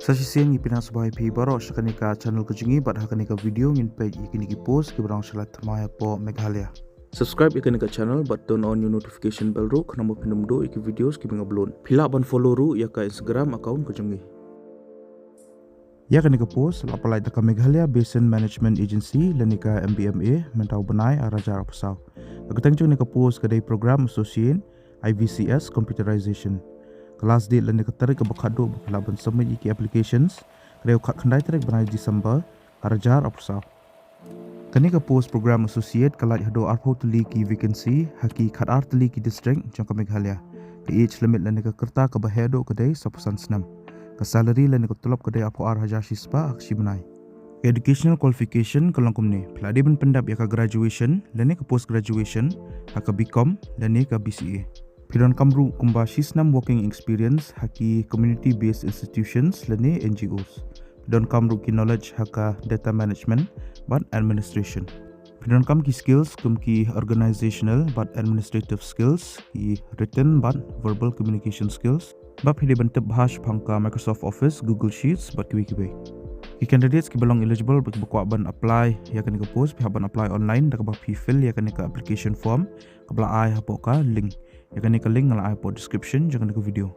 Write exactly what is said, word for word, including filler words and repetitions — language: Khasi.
Sa shisien ngi pdiang sngewbha ïa phi baroh sha kane ka channel ka jong ngi bad ha kane ka video ngin peit ïa kine ki post kiba dang sha la thymmai hapoh Meghalaya. Subscribe ïa kane ka channel bad turn on ïa u notification bell ruh khnang ba phin ym duh ïa ki videos kiba ngi upload. Phi lah ban follow ruh ïa ka Instagram account ka jong ngi. Ïa kane ka post la pynlait da ka Meghalaya Basin Management Agency lane ka M B M A mynta u bnai ar hajar arphew saw. Ka kyrteng jong kane ka post ka dei Program Associate I V C S Computerization. Ka last date lane ka tarik kaba khatduh ba phi lah ban submit ïa ki applications ka dei u khatkhyndai tarik bnai December ar hajar arphew saw. Kane ka post Program Associate ka lait haduh arphew tylli ki vacancy ha ki khatar tylli ki district jong ka Meghalaya. Ka age limit lane ka rta kaba heh duh ka dei sawphew san snem. Ka salary lane ka tulop ka dei arphew ar hajar shispah ha ka shi bnai. Educational qualification ka long kumne: phi la dei ban pyndep ïa ka graduation lane ka post graduation ha ka B Com lane ka B C A. Phi donkam ruh kumba shi snem working experience ha ki community based institutions lane N G Os. Phi donkam ruh ki knowledge ha ka data management bad administration. Phi donkam ki skills kum ki organizational bad administrative skills, ki written bad verbal communication skills. Bad phi dei ban tip bha shaphang ka Microsoft Office, Google Sheets bad kiwei kiwei. Ki candidates kiba long eligible bad kiba kwah ban apply ïa kane ka post phi hap ban apply online da kaba phi fill ïa kane ka application form kaba la ai hapoh ka link. Ïa kane ka link nga la ai hapoh description jong kane ka video.